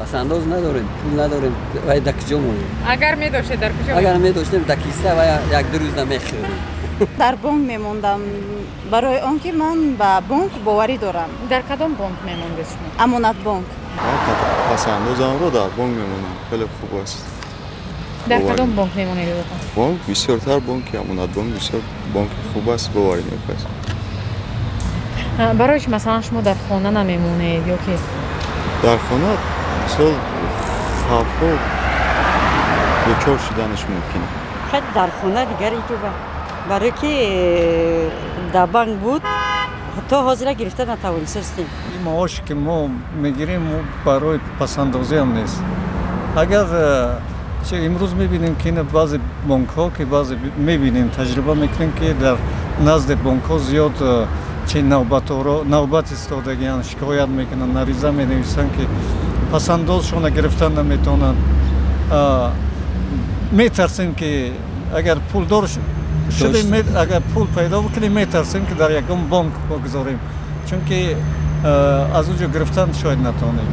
Пасандоз надорем, пул надорем, вай дар куҷо монем? Агар медоштед, дар куҷо? Агар медоштем, дар киса ва як-ду рӯз намехӯрем. Дар бонк мемондам, барои он ки ман ба бонк боварӣ дорам. Дар кадом бонк мемондед шумо? Амонатбонк. Пасандозамро дар бонк мемонам, хеле хуб аст. Дар кадом бонк мемонед? Бонк бисёртар бонки Амонатбонк бисёр бонки хуб аст, боваринок аст. Барои чи масалан шумо дар хона намемонед ё ки? Дар хона мисол хавфҳо дучор шуданаш мумкин. Хеле дар хона дигар инҷо, барое ки дар банк буд, то ҳозира гирифта натавонистем. Ин маоше ки мо мегирем, барои пасандозиам нест. Агар имрӯз мебинем, ки баъзе бонкҳо, ки баъзе мебинем, таҷриба мекунем, ки дар назди бонкҳо зиёд чи навбаторо навбат истодагианд, шикоят мекунанд, ариза менависанд, ки пасандозшона гирифтан наметавонанд. Метарсем, ки агар пулдор шудем, агар пул пайдо бикунем, метарсем, ки дар ягон бонк бигузорем, чунки аз он ҷо гирифтан шояд натавонем.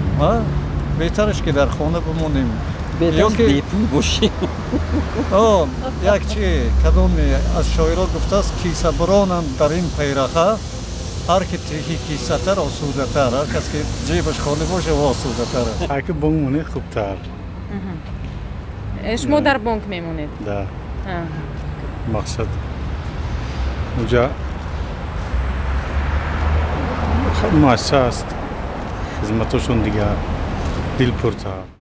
Беҳтараш ки дар хона бимонем. Бепул бошем. Як чи кадоме аз шоирон гуфтааст: кисабаронанд дар ин пайраха, ҳар ки тиҳи кисатар, осудатар. Ҳар кас ки ҷебаш холӣ боша, осудатар. Ҳар бонк монед, хубтар. Шумо дар бонк мемонед? Да, мақсад уҷа муассиса аст, хизматошон дигар, дилпуртар.